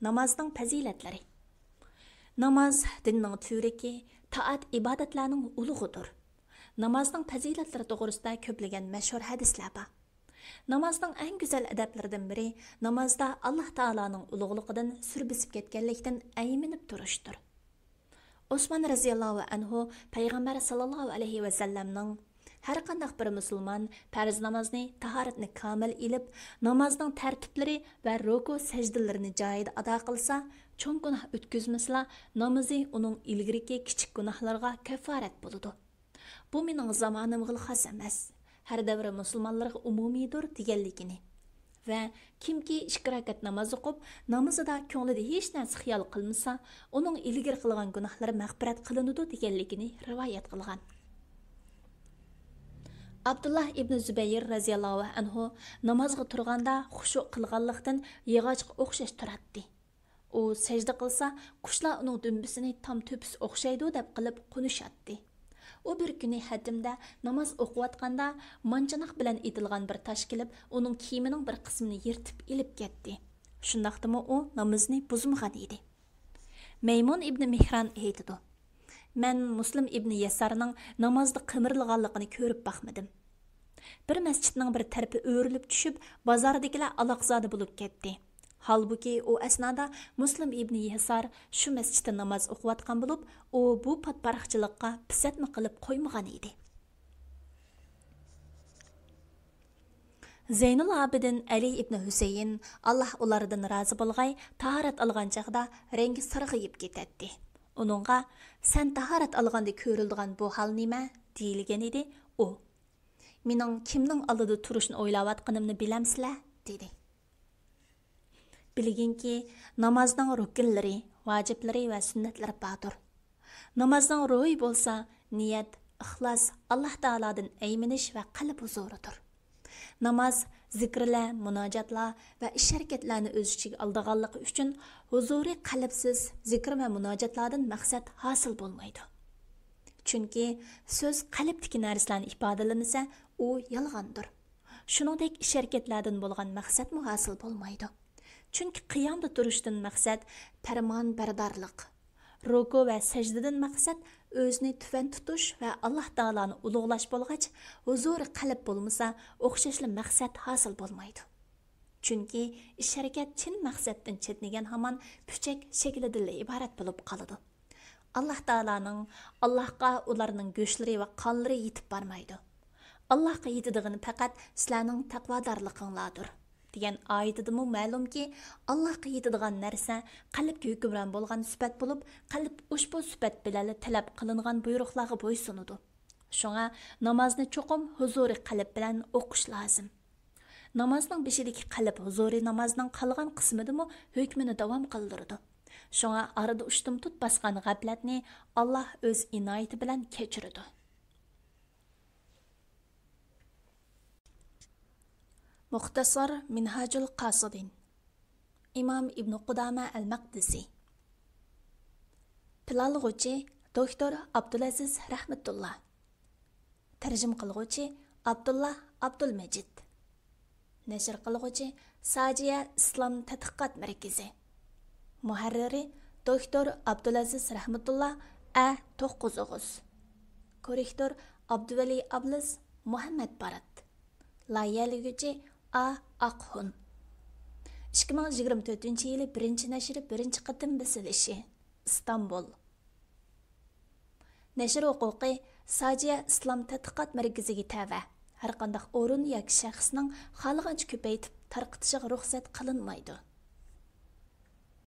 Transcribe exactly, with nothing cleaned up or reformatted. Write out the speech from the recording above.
نامازنىڭ پەزىلەتلىرى. ناماز دىننىڭ تۈۋرۈكى، تائەت-ئىبادەتلەرنىڭ ئۇلۇغىدۇر. نامازنىڭ پەزىلەتلىرى توغرىسىدا كۆپلىگەن مەشھۇر ھەدىسلەر بار. نامازنىڭ ئەڭ گۈزەل ئەدەپلىرىدىن بىرى، نامازدا ئاللاھ تائالانىڭ ئۇلۇغلۇقىدىن سۈر بېسىپ كەتكەنلىكتىن ئەيمىنىپ تۇرۇشتۇر. ئوسمان رەزىياللاھۇ ئەنھۇ پەيغەمبەر ساللاللاھۇ ئەلەيھى ۋەسەللەمنىڭ، ھەرقانداق بىر مۇسۇلمان پەرز نامازنى تاھارەتنى كامىل ئېلىپ، نامازنىڭ تەرتىپلىرى ۋە رۇكۇ سەجدىلىرىنى جايىدا ئادا قىلسا، چوڭ گۇناھ ئۆتكۈزمىسىلا، نامىزى ئۇنىڭ ئىلگىرىكى كىچىك گۇناھلىرىغا كەففارەت بولىدۇ. بۇ مېنىڭ زامانىمغىلا خاس ئەمەس، ھەر دەۋر مۇسۇلمانلىرىغا ئومۇمىيدۇر دېگەنلىكىنى ۋە كىمكى ئىككى رەكەت ناماز ئوقۇپ، نامىزىدا كۆڭلىدە ھېچ نەرسە خىيال قىلمىسا، ئۇنىڭ ئىلگىرى قىلغان گۇناھلىرى مەغپىرەت قىلىنىدۇ دېگەنلىكىنى رىۋايەت قىلغان. ئابدۇللاھ ئىبنى زۇبەير رەزىياللاھۇ ئەنھۇ نامازغا تۇرغاندا خۇشۇ قىلغانلىقتىن ياغاچقا ئوخشاش تۇراتتى. ئۇ سەجدە قىلسا، قۇشلار ئۇنىڭ دۈمبىسىنى تام تۆپىسى ئوخشايدۇ دەپ قىلىپ قونۇشاتتى. ئۇ بىر كۈنى ھەتىمدە ناماز ئوقۇۋاتقاندا، مانچىنىق بىلەن ئېتىلغان بىر تاش كېلىپ، ئۇنىڭ كىيىمىنىڭ بىر قىسمىنى يىرتىپ ئېلىپ كەتتى. شۇنداقتىمۇ ئۇ نامىزىنى بۇزمىغان ئىدى. مەيمۇن ئىبنى مېھران ئېيتىدۇ، مەن مۇسلىم ئىبنى يەسارنىڭ نامازدا قىمىرلىغانلىقىنى كۆرۈپ باقمىدىم. بىر مەسچىتنىڭ بىر تەرىپى ئۆرۈلۈپ چۈشۈپ، بازاردىكىلەر ئالاقزادە بولۇپ كەتتى. ھالبۇكى، ئۇ ئەسنادا مۇسلىم ئىبنى يەسار شۇ مەسچىتتە ناماز ئوقۇۋاتقان بولۇپ، ئۇ بۇ پاتپاراقچىلىققا پىسەتمە قىلىپ قويمىغان ئىدى. زەينۇل ئابىدىن ئەلى ئىبنى ھۈسەيىن، ئاللاھ ئۇلاردىن رازى بولغاي، تاھارەت ئالغان چاغدا رەڭگى سارغىيىپ كېتەتتى. ئۇنىڭغا، سەن تاھارەت ئالغاندا كۆرۈلىدىغان بۇ ھال نېمە؟ دېيىلگەن ئىدى. ئۇ، مېنىڭ كىمنىڭ ئالدىدا تۇرۇشنى ئويلاۋاتقىنىمنى بىلەمسىلەر؟ دېدى. بىلگىنكى، نامازنىڭ رۇكۇنلىرى، ۋاجىپلىرى ۋە سۈننەتلىرى باردۇر. نامازنىڭ روھى بولسا نىيەت، ئىخلاس، ئاللاھ تائالادىن ئەيمىنىش ۋە قەلب ھۇزۇرىدۇر. ناماز، زىكىرلەر، مۇناجاتلار ۋە ئىش-ھەرىكەتلەرنى ئۆز ئىچىگە ئالىدىغانلىقى ئۈچۈن، ھۇزۇرى قەلبسىز زىكىر ۋە مۇناجاتلاردىن مەقسەت ھاسىل بولمايدۇ. چۈنكى سۆز قەلبتىكى نەرسىلەرنى ئىپادىلىمىسە، ئۇ يالغاندۇر. شۇنىڭدەك ئىش-ھەرىكەتلەردىن بولغان مەقسەتمۇ ھاسىل بولمايدۇ. چۈنكى قىيامدا تۇرۇشتىن مەقسەت پەرمانبەردارلىق، رۇكۇ ۋە سەجدىدىن مەقسەت ئۆزىنى تۆۋەن تۇتۇش ۋە ئاللاھ تائالانى ئۇلۇغلاش بولغاچ، ھۇزۇرى قەلب بولمىسا، ئوخشاشلا مەقسەت ھاسىل بولمايدۇ. چۈنكى ئىش-ھەرىكەت چىن مەقسەتتىن چەتنىگەن ھامان پۈچەك شەكلىدىنلا ئىبارەت بولۇپ قالىدۇ. ئاللاھ تائالانىڭ، ئاللاھقا ئۇلارنىڭ گۆشلىرى ۋە قانلىرى يېتىپ بارمايدۇ. ئاللاھقا يېتىدىغىنى پەقەت سىلەرنىڭ تەقۋادارلىقىڭلاردۇر، دېگەن ئايىتىدىمۇ مەلۇمكى، ئاللاھقا يېتىدىغان نەرسە قەلبكە ھۆكۈمران بولغان سۈپەت بولۇپ، قەلب ئۇشبۇ سۈپەت بىلەنلا تەلەپ قىلىنغان بۇيرۇقلارغا بويسۇنىدۇ. شۇڭا نامازنى چوقۇم ھۇزۇرى قەلب بىلەن ئوقۇش لازىم. نامازنىڭ بېشىدىكى قەلب ھۇزۇرى نامازنىڭ قالغان قىسمىدىمۇ ھۆكمىنى داۋام قىلدۇرىدۇ. شۇڭا ئارىدا ئۇشتۇمتۇت باسقان غەپلەتنى ئاللاھ ئۆز ئىنايىتى بىلەن كەچۈرىدۇ. مۇختەسار مىنھاجۇل قاسىدىن. ئىمام ئىبنى قۇدامە ئەل مەقدىسى. پىلانلىغۇچى، دوكتور ئابدۇلئەزىز رەھمەتۇللا. تەرجىمە قىلغۇچى، ئابدۇللا ئابدۇلمەجىت. نەشر قىلغۇچى، ساجىيە ئىسلام تەتقىقات مەركىزى. مۇھەررىرى، دوكتور ئابدۇلئەزىز رەھمەتۇللا، ئە، توققۇز ئوغۇز. كوررېكتور، ئابدۇۋەلى ئابلىز، مۇھەممەد بارات. لايىھەلىگۈچى، ئا ئاقھۇن. ئىككى مىڭ يىگىرمە تۆتىنچى يىلى بىرىنچى نەشرى بىرىنچى قېتىم بېسىلىشى، ئىستانبۇل. نەشر ھوقۇقى ساجىيە ئىسلام تەتقىقات مەركىزىگە تەۋە. ھەرقانداق ئورۇن ياكى شەخسنىڭ خالىغانچە كۆپەيتىپ تارقىتىشىغا رۇخسەت قىلىنمايدۇ.